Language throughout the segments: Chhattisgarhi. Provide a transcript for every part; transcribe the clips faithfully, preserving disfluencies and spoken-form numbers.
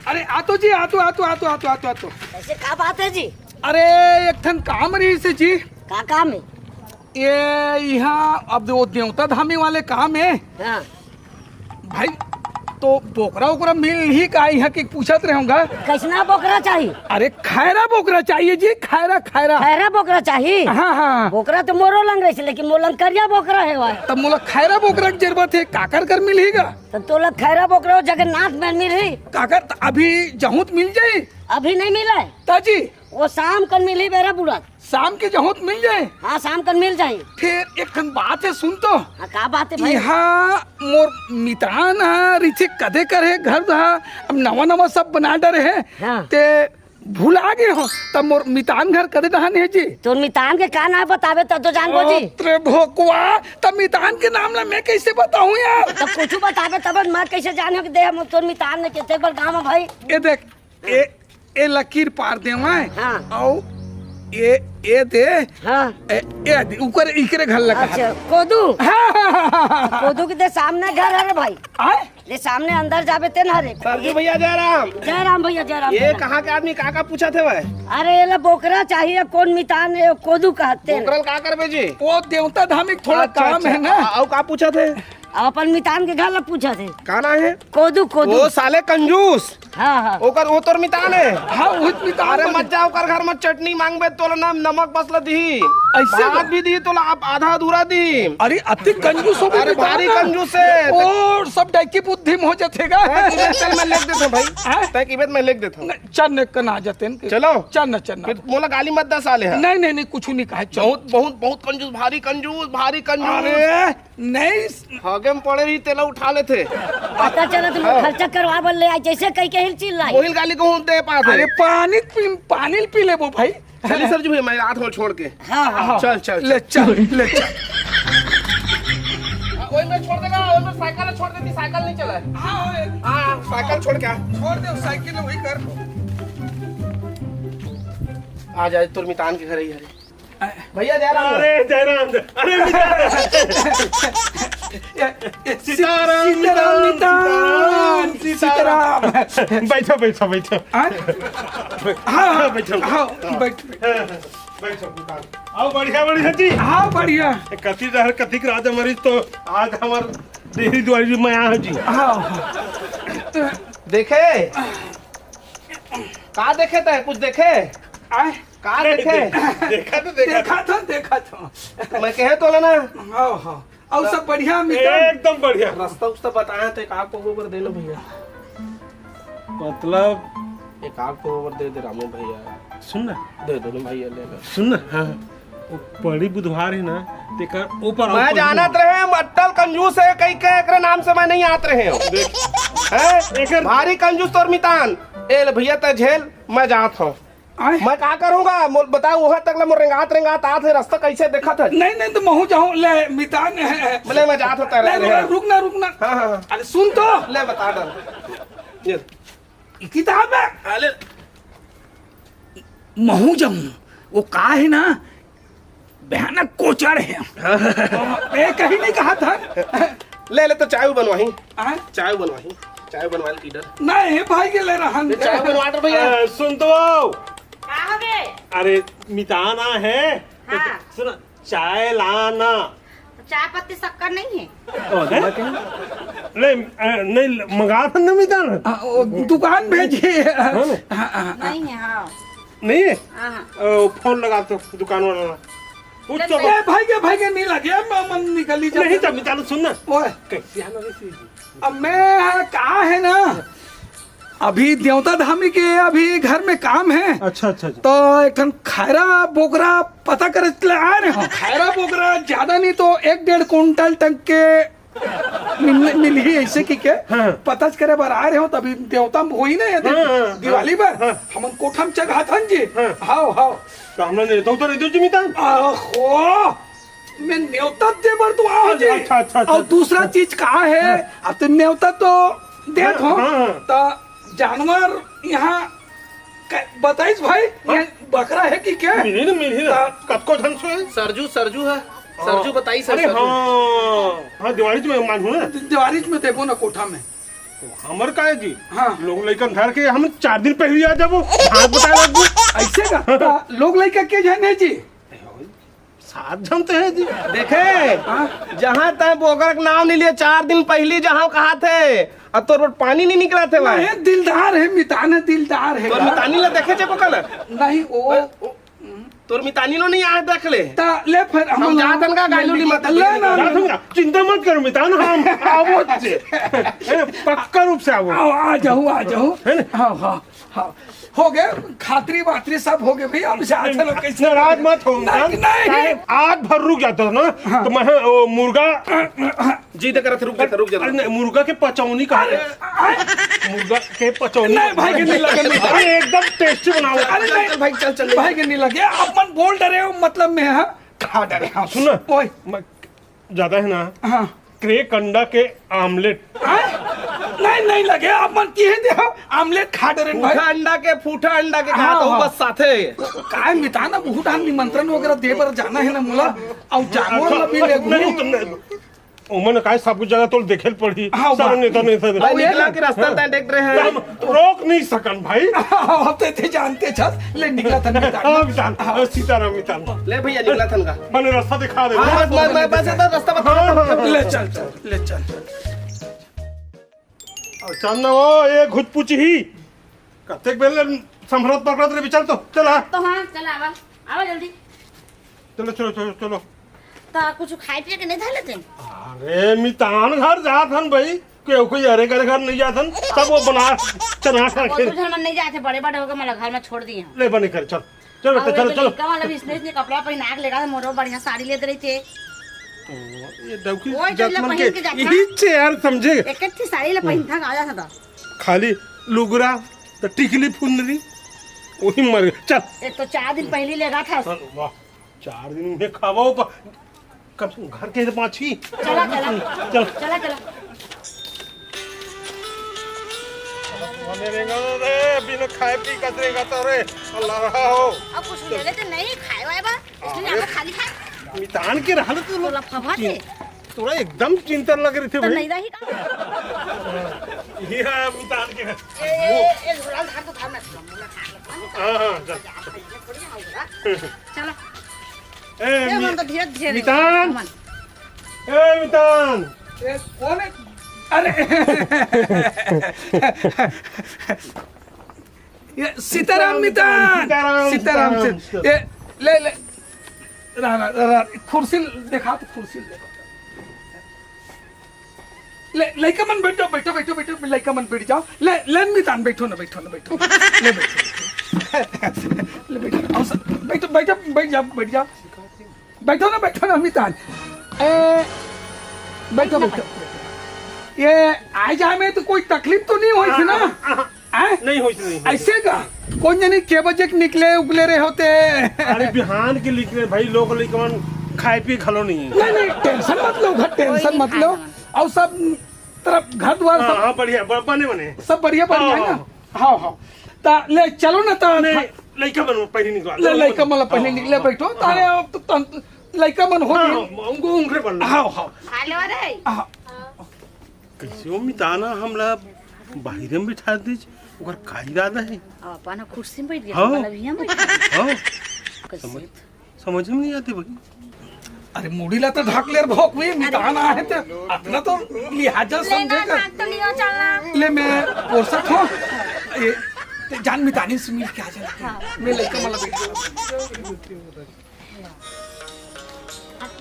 अरे आतो जी, आतो, आतो, आतो, आतो, आतो, आतो। कैसे, का बात है जी? अरे, एक ठन काम रहिस हे जी। का काम है? ये इहाँ अब वो देवता धामी वाले काम है। हाँ। भाई, तो बोकरा ओकरा मिलही का इहाँ के पूछत रहे होंगा। कैसना बोकरा चाहिए? अरे, खैरा बोकरा चाहिए जी, खैरा, खैरा। खैरा बोकरा चाहिए? हाँ, हाँ। बोकरा तो मोरो लंग रहिस हे, लेकिन मोर लंग करिया बोकरा है भाई। तब मोला खैरा बोकरा के जरूरत है, काकर कर मिलही गा? तो तोला खैरा बोकरा वो जगन्नाथ में मिलही। काकर, त अभी जहूँ त मिल जाई? अभी नहीं मिला है। ताजी? वो शाम कन मिलही बेरा बुड़त। शाम के जहूँ त मिल जाए? हाँ, शाम कन मिल जाए। फिर एक ठन बात है, सुन तो। हाँ, का बात है भाई? इहाँ मोर मितान ह, रिचे कदे कर है घर ह, अब नवा नवा सब बना डरे है। हाँ। ते भुला गे हो, तब मोर मितान घर कदे डहान है जी? तोर मितान के का नाम बताबे तब तो जानबो जी। अरे भोकवा, तब मितान के नाम ला मैं कैसे बताऊँ यार? तब कुछ बताबे तब मैं कैसे जाने कि दे हम तोर मितान ने कितने बार गाँव में भाई। ये देख, ए, ए लकीर पार देवाय। हाँ। अउ ए, ए दे। हाँ। ए, ए दे, उकर इकरे घर लगा। अच्छा, कोदू। हाँ, हाँ, हाँ, हाँ, हाँ। कोदू के दे सामने घर है रे भाई। आय? ले सामने अंदर जाबे ते ना रे। सरजू भैया, जय राम। जय राम भैया, जय राम, ये जय राम। कहाँ के आदमी का का पूछत हे भाई? अरे, ये ला बोकरा चाहिए, कौन मितान, ये कोदू कहते हैं। बोकरा ला का करबे जी? वो देवता धामी के थोड़ा अच्छा, काम अच्छा। है ना। आ, अउ का पूछत हे? अब अपन मितान के घर ला पूछत हे। का नाम है? कोदू, कोदू। ओ साले कंजूस। हाँ, हाँ। ओकर, वो तोर मितान है। हाँ, वो मितान अरे बन- मत जा ओकर घर में चटनी मांगबे, तोला ना नमक बस ला दिही। ऐसे भात बा- भी दिही, तोला आप आधा अधूरा दिही। अरे अति कंजूस हो गए अरे मितान भारी ना। कंजूस है। ओ, सब डाकी बुद्धि में हो जातेगा। तैं की बात चल, मैं लिख देता हूँ भाई। हाँ? तैं की बात मैं लिख देता हूँ। नहीं, चल न कना जाते हैं। चलो। चल न, चल न। फिर मोला गाली मत दे साले है। नहीं, नहीं, नहीं, कुछ नहीं कहा, चल। बहुत, बहुत, बहुत कंजूस, भारी कंजूस, भारी कंजूस। अरे, नहीं। हगे में पड़े रही, तेला उठा लेते। पता चला तुम हाँ। खर्चा करवा बल ले आए, जैसे कहीं के हिल चिल्लाई। वही गाली को हम दे पाते। अरे पानी पी, पानी पी ले वो भाई। चलिए सर जी, भाई मैं रात हो छोड़ के। हाँ, हाँ। हाँ। चल, चल, ले चल। चल, ले चल। हाँ, वही मैं छोड़ देगा, वही मैं साइकिल छोड़ देती, साइकिल नहीं चला है। हाँ, हाँ, हाँ, साइकिल छोड़ के आ। छोड़ दे, साइकिल वही कर। आ जाए, तोर मितान के घर ही है। भैया, जय राम। अरे, जय राम, जय, अरे, मितान। ये, ये, सीताराम, सीताराम, मितान, मितान, सीताराम, सीताराम। सीताराम। बैठो, बैठो, बैठो। हाँ? हाँ, हाँ, बैठो। हाँ, बैठ, बैठ। हाँ, हाँ, बैठो, मितान। आओ, बढ़िया, बढ़िया जी। हाँ, बढ़िया। कति डहर, कतिक रात मरिस तो आज हमर डेहरी दुआरी में आया है जी। हाँ, हाँ। देखे? का देखे तैं? कुछ देखे? आय? का देखे? देखा तो, देखा देखा था, देखा था। मैं कहे तो ना। हाँ, हाँ। और सब बढ़िया मितान? एकदम बढ़िया। रास्ता उस्ता बताया तो एक आग को गोबर दे लो भैया। मतलब? एक आग को गोबर दे दे रामू भैया। सुन ना। दे दो ना भैया, ले लो। सुन ना। हाँ। वो पड़ी बुधवार है ना, तेकर ऊपर मैं जानत रहे, अट्टल कंजूस है, कहीं के एकरे नाम से मैं नहीं आत रहे हूँ। हैं? एकर भारी कंजूस तोर मितान। ए ले भैया, तैं झेल, मैं जात हूँ। आय? मैं का करूँगा? मोल बताओ, वहाँ तक ले मोर रेंगात, रेंगात आत है, रास्ता कैसे देखत है? नहीं, नहीं, तो महू जाऊँ, ले, मितान है। बोले, मैं जात हूँ, तैं ले, रहे। रुक ना, रुक ना। हाँ, हाँ, हाँ। अरे, सुन तो। ले, बता डाल। ये। ये किताब है। हाँ, ले। महू जाऊँ, वो का है ना, भयानक कोचर है। ए, कहीं नहीं कहा था। ले, ले, तो चाय बनवाही। हाँ? चाय बनवाही। चाय बनवा ले, की डर। नहीं, भाई के ले रहा हूँ। चाय बनवा डर भैया। ए, सुन तो। का हो गए? अरे, मितान आय है। हाँ। सुन, चाय लाना। चाय पत्ती शक्कर नहीं है। ओ, दे। ले, अ, नहीं, मंगा था ना मितान। आ, ओ, दुकान भेजी। हाँ। हाँ, हाँ, हाँ। नहीं है, हाँ। नहीं है? हाँ, हाँ। ओ, फोन लगा तो दुकान वाला ला। पूछ तो। ए, भाई के, भाई के नहीं लगे, म-, मन निकली जब। नहीं, तब मितान सुन ना। ओए। कैसे आना वैसे ही। अब मैं, हाँ, कहा है ना, अभी देवता धामी के अभी घर में काम है। अच्छा, अच्छा, अच्छा। तो एक ठन खैरा बोकरा पता करे ले आ रहे हो। खैरा बोकरा ज्यादा नहीं तो एक डेढ़ कुंटल तक के मिल, मिलही ऐसे कि के हाँ। पता करे बर आ रहे हो, तभी देवता होई ना ये हाँ, हाँ, दिवाली हाँ, बर। हाँ। हमन कोठा में चघाथन जी। हाँ। हाव, हाव। तो हमने नेता उतर दे जी मितान। आहो, मैं नेवता दे बर तो आओ जी। अच्छा, अच्छा, अच्छा, और अच्छा। दूसरा चीज का है, हाँ। अब तो नेवता तो देत हाँ, हो, हाँ, हाँ। तो जानवर यहाँ क-, बताइस भाई, हाँ। ये बकरा है कि क्या? मिली ना, मिली ना। हाँ। कतको ढंग से है। सरजू, सरजू है। सरजू हाँ। बताइस, अरे सरजू। हाँ, हाँ, दिवाली में मानू ना। दि-, दिवाली में देबो ना कोठा में। हमर का हे जी? हाँ। लोग लइकन धर के हम चार दिन पहिली आ जाबो, हाथ बता लगबो। अइसे का? त लोग लइका के झन हे जी? सात झन तो हे जी। देखे, हाँ। जहाँ तहाँ बोकर के नाम नइ लिए, चार दिन पहिली जहाँ कहाथे, अब तोर बर पानी नइ निकलथे भाई। नहीं, दिलदार हे, मितान हे, दिलदार हे तोर यार। मितानी ला देखे छे बोकर ला? नहीं, ओ, ओ, तोर मितानी लो नइ आए, देख ले। त ले फेर हम हम जात हन का, गालू ली मत। ले ना, ना, जात हन का? चिंता मत करो मितान, हम आवत छे। ए, पक्का रूप से आवो। आओ, आ जाओ, आ जाओ। है ना? हाँ, हाँ, हाँ। हो गए, खातरी बातरी सब हो गए भैया, अब जा चलो कैसे। नाराज मत हो नहीं, मितान। नहीं। आज भर रुक जाता ना, हाँ। तो मैं, ओ, मुर्गा जी, देख रहा था, रुक जा, रुक जा। अरे नहीं, मुर्गा के पचौनी कहा है? अरे, मुर्गा के पचौनी। नहीं, भाई के नहीं लगे, नहीं। अरे, एकदम tasty बनाओ। अरे, चल, नहीं। चल, भाई, चल, चल, ले। भाई के नहीं लगे, अपन बोल डरे हो, मतलब में, हाँ? खा डरे हो। सुन ना, ओए। मैं, ज्यादा है ना? हाँ। Crack अंडा के omelette। हाँ? नहीं, नहीं लगे, अपन की है दे, omelette खा डरे, भाई। फूटा अंडा के, फूटा अंडा के हाँ, कहा था, हाँ। बस साथे। काय मितान, बहुत आन निमंत्रण वगैरह दे बर जाना है ना मोला, अउ जामो ला भी ले नहीं, घूम। तुमने ओमन काय सब कुछ जगह तोल देखे ल पड़ही। हाँ, सब बा। नेता, नेता, नेता। भाई, निकला के रास्ता तय देख रहे हैं। हम रोक नहीं सकन भाई। हाँ, ते, ते जानते छस। ले निकला था, निकला था। हाँ, मितान। हाँ। सीताराम मितान। ले भैया, निकला था ना। मैंने रास्ता दिखा दे। हाँ, बस, बस, बस, बस, रास्ता बता। हाँ, हाँ। ले चल, चल, ले चल, चल। अउ चल ना वो, ये घुचपुच ही। कतेक बेर ले संभरत पकड़त रे, चल तो, चल आ। तो हाँ, चल आवा। आवा जल्दी। चलो, चलो, चलो, चलो। त कुछ खाए पिए के नहीं धर लेते? अरे, मितान घर जात हन भाई, केहू कोई अरे करे घर नहीं जात हन, सब वो बना, चना खा वो के। तो घर में नहीं जाते, बड़े बड़े होके मतलब घर में छोड़ दिए हैं। ले बने कर, चल। चल बेटा, अब चलो, ये चलो। लड़का वाला भी इसने, इसने कपड़ा पहना के लेगा, मोरो बढ़िया साड़ी लेते रहते। ओ, ये डौकी वो जात चल मन के पहिन के जाता। यही छे यार, समझे? एक एक ठे साड़ी ले पहिन के आ जाता था। खाली लुगरा, तो टिकली फुंदरी, वही मर गया। चल। एक तो चार दिन पहली लेगा था। चल, वाह। चार दिन में खावा हो, प-, कम से कम घर के तो पाछी। चला, चला। चल। चला, चला। मने रेंगा रे, बिना खाए पी कस रेंगा तो रे, अल्लाह रहा हो। अब कुछ ले लेते नहीं, खाए वाए बा, इसलिए अरे, यहाँ खाली खाए। मितान के रहल तो तोला फफा थे। तोरा एकदम चिंता लग रही थी तो भाई। नहीं रही का? ये है मितान के। ए, ए, ए, झोला धार तो धार मत, झोला धार मत। हाँ, हाँ, चल। चला। ए, ए, मि-, मन तो धीरे धीरे मितान। मन। ए, मितान। ए, कौन है? अरे। ये सीताराम मितान। सीताराम, सीताराम सीताराम, से। सीताराम। ये, ले, ले। रहा, रहा, रहा। कुर्सी देखा तो कुर्सी ले। ले, लइका मन बैठो, बैठो, बैठो, बैठो, लइका मन बैठ जाओ। ले, ले, मितान, बैठो ना, बैठो ना, बैठो। ले, बैठो, बैठो। ले, बैठो, आओ सर, बैठो, बैठो, बैठ जाओ, बैठ जाओ। बैठो ना, बैठो ना, मितान। ए, बैठो, बैठो। ये आए जाए में तो कोई तकलीफ तो नहीं हुई थी ना? हाँ, हाँ, हाँ। हैं? नहीं होइस, नहीं होइस। अइसे का? कोन जनी के बजे के निकले उकले रहे होते? अरे बिहान के निकले भाई, लोग लइकन खाए पिए घलो नहीं है। नहीं, नहीं, tension मत लो, घर tension मत लो। अउ सब तरफ घर द्वार हाँ, सब हाँ, बढ़िया, ब-, बने, बने। सब बढ़िया, बढ़िया हाँ, है ना? हाँ। हाँ, हाँ। ता ले चलो ना ता नहीं, लइका मन पहले निकला। ले, लइका मन पहले हाँ, निकले, हाँ, बैठो। हाँ। तारे अब तो तन-, लइका मन हो हाँ, गए। हाँ, उनको उंगरे बन लो। हाँ, हाँ। हेलो रे। हाँ। कइसे ओ मितान ह हमला बाहिरे म बिठा दिस, ओकर का इरादा हे? अपन ह कुर्सी म बइठ गे, हाँ। अपन अभी हम बइठ गे। हाँ। कइसे? समझ, समझ म नइ आत हे भाई। अरे मुड़ी ला तो ढक ले रे भोकवी, मितान आहे ते अतना तो लिहाजा लेना समझे कर। ढाक तो लियो चलना। ले मैं पोरसत हंव। ए, ते जान मितानी से मिल के आ जा। हाँ। मैं लइका मन ला बइठा।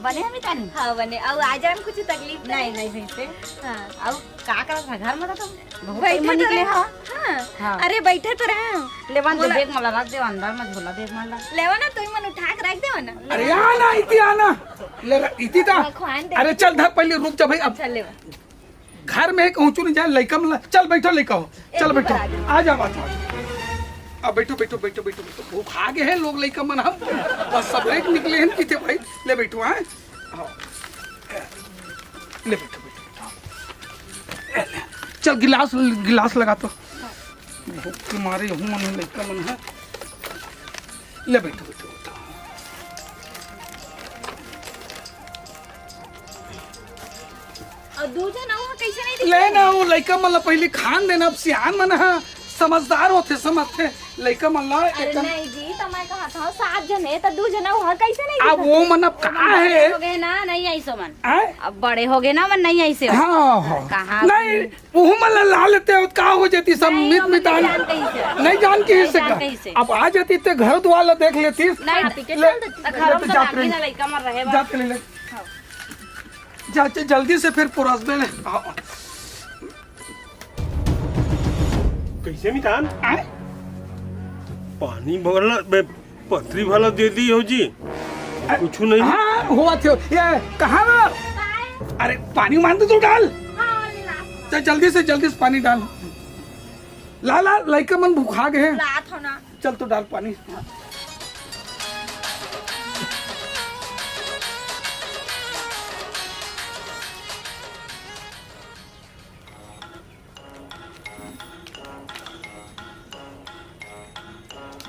बने ह मितानी? हाँ, बने। अउ आ जाए म कुछ तकलीफ तो नहीं, नहीं? नहीं होइस हे। हाँ। अउ का करत हस घर म तो तुम? बहुत बइठे time म तो निकले रहे। हव। हाँ। हाँ। अरे बइठे तो रहे हंव। ले बन दे, बोला। Bag मन ला रख दे, अंदर म झोला bag मन ला। लेवा ना, तुम मन उठा के रख देवा ना। अरे आ ना, इति आ ना। ले र-, इति ता। रखवान दे। अरे चल धर, पहले रुक जा भाई, अब अच्छा, लेवा। घर में कहूँ चुन जाए, लइका मन ला, चल बइठो लइका हो, चल एक बइठो, बार आ जाओ। आ जाओ, आ जाओ। अब बइठो, बइठो, बइठो, बइठो, बइठो। भूखा गे हे लोग लइका मन, हम बस सब लेके निकले हन, किथे भाई, ले बइठो, हाँ? हाँ। ले बइठो, बइठो, बइठो। चल गिलास, गिलास लगा तो। भूख के मारे हूँ मन लइका मन है। ले बइठो, बइठो, बइठो। अउ दू झन अउ ह कइसे नहीं दिखत? ले ना, वो लइका मन ला पहिली खान देना, अब सियान मन ह समझदार होथे, समझथे। लइका मन ला अरे एकदम नहीं जी, त मैं कहत हव, सात झन हे, त दू झन अउ ह कइसे नहीं अब दिखत? वो मन अब ओ का मन बड़े हे? हो गए ना, नहीं आइस ओ मन। आय? अब बड़े हो गए ना, मन नहीं आइस ओ। हाँ, हाँ। कहाँ नहीं, उहू मन ला ला लेते हो, का हो जाती सब नहीं, मित ओ मन मितान। नहीं जान कहीं से। नहीं जान कहीं से नहीं का? जान कहीं से। अब आ जाती ते घर दुआर ला देख लेती। नहीं, ले, ठीक है, ले, चल, ले, घरों ले, में जात लागी रही। ना, लइका मन रहे बा। जात रही, ले। हाँ। जा, जा, जल्दी से फिर पुरस दे ले। हाँ। कइसे मितान? आय? पानी भरला, बे, पतरी भला दे दी हो जी। कुछ नहीं। हाँ, हुआ थियो। ये कहाँ बा? अरे, पानी मांग दे तो डाल। चल, जल्दी से, जल्दी से पानी डाल। ला, ला, लइका मन भुखा गए हैं। लात हो ना। चल तो डाल पानी।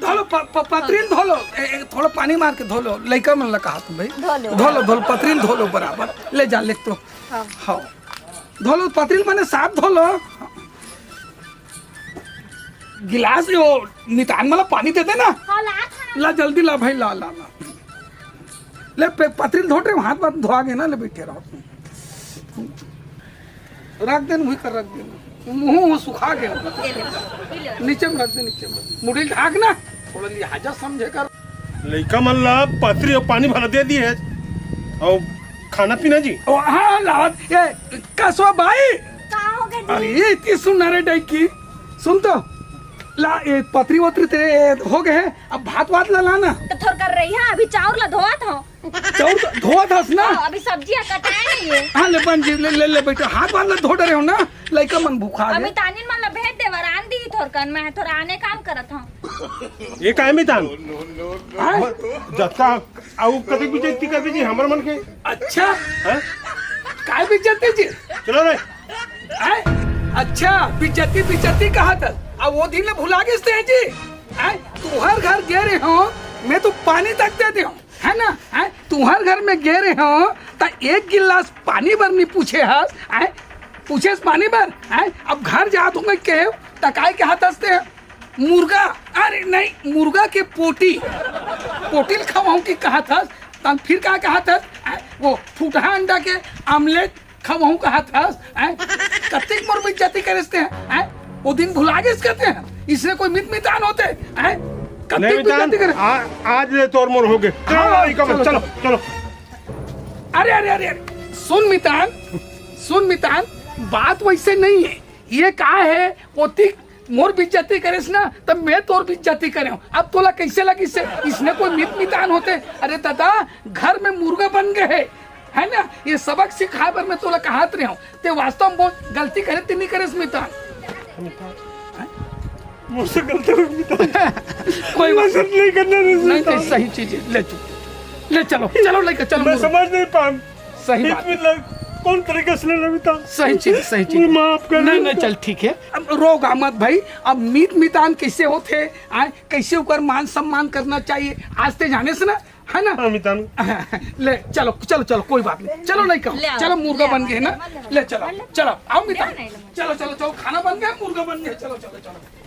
धो लो, प-, प-, पतरी ल धो लो। ए, ए, थोड़ा पानी मार के धो लो। लइका मन ला कहा तुम भाई? धो लो। धो लो, धो लो, पतरी ल धो लो बराबर। ले जा, ले तो। हाँ। हाँ। धो लो, पतरी ल माने साफ धो लो। गिलास यो मितान मन ला पानी दे देना। हाँ, ला था। ला, जल्दी ला भाई, ला, ला, ला। ले, पे-, पतरी ल धो रे, हाथ बात धोआ गए ना, ले बैठे रहो। रख दे, वही कर रख दे। मुंह, मुंह सुखा गया। ये ले, पी लो। नीचे में रख दे, नीचे में। मुड़ी ढाक ना, थोड़ा लिहाजा समझे कर। लइका मन ला पतरी अउ पानी भला दे दिए हे। अउ खाना पीना जी? ओ, हाँ, हाँ, लावत। ए, कसवा भाई। का हो गए जी? अरे, ये इतनी सुन रे डैकी। सुन तो। ला, ए, पतरी वतरी तेरे, ए, हो गए हैं। अब भात वात ला लाना। तो थोर कर रही है, अभी चाउर ला धोवत हव। चाउर तो धोवत हस ना? हाँ, अभी सब्जी आ कटाए नहीं है। हाँ, ले बन जी, ले, ले, ले बेटा, हाथ वाथ ला धो डरे हो ना, लइका मन भुखा अभी गए। तानिन मन ला भेज दे, वरान दी थोरकन, मैं थोड़ा आने काम करत हूँ। ये काहे मितान? हाँ? जत्ता, आउ कते बेइज्जती कर दीजिए हमर मन के। अच्छा? हाँ? काय बेइज्जती जी? चलो रे। हैं? अच्छा, बेइज्जती, बेइज्जती कहा था? अब वो दिन ले भुला गए थे जी? हैं? तुहर घर गे रहे हो, मैं तो पानी तक दे दे हूँ, है ना? हैं? तुहर घर में गे रहे हो, त एक गिलास पानी बर नहीं पूछे हस, हैं? पूछे हस पानी बर, हैं? अब घर जात हूँ मैं कहे, त काय के हाथ हंसते हैं? मुर्गा, अरे नहीं, मुर्गा के पोटी, पोटी ल खवाऊं की कहा था, तन फिर का कहा था, हैं? वो फुटहा अंडा के आमलेट खवाऊं कहा था, हैं? कतिक मोर बेइज्जती करे से, हैं? वो दिन भुला गए कहते हैं, इसने कोई मित मितान होते, हैं? कतिक नहीं मितान, बेइज्जती करे। आ-, आज ले तोर मोर हो गए। चलो, हाँ, लड़का, चलो, चलो, चलो। चलो। अरे, अरे, अरे, अरे, सुन मितान, सुन मितान, बात वैसे नहीं है। ये का है, ओतिक मोर बेइज्जती करेस ना, तब मैं तोर बेइज्जती करे हूँ। अब तोला कैसे लगी से, इसने कोई मित मितान होते? अरे दादा, घर में मुर्गा बन गए है, है ना? ये सबक सिखाए बर मैं तोला कहत रहे हूँ। ते वास्तव में बहुत गलती करे, ते नहीं करेस मितान। मुझसे गलती हो गई तो कोई बात मुझसे नहीं करना नहीं नहीं, सीखा। नहीं, सही चीज है। ले चलो, ले चलो, चलो लेके चलो मैं मुर्गा। समझ नहीं पाऊँ। सही बात है। इतनी लग-, कौन तरीके से लेना भी था? सही चीज, सही चीज। मुझे माफ कर नहीं, दो। नहीं, चल ठीक है। अब रोगा मत भाई, अब मीत मितान कैसे होते, आए, कैसे ओकर मान सम्मान करना चाहिए, आज ते जाने से ना, है ना? हाँ, मितान। ले, चलो, चलो, चलो, कोई बात नहीं। चलो, नहीं कहो। ले आओ, चलो, मुर्गा ले बन आओ, गए ना। ले आओ, ले चलो, ले आओ। चलो, आओ, ले मितान। आओ, ले आओ। चलो, चलो, चलो, खाना बन गया, मुर्गा बन गया। चलो, चलो, चलो।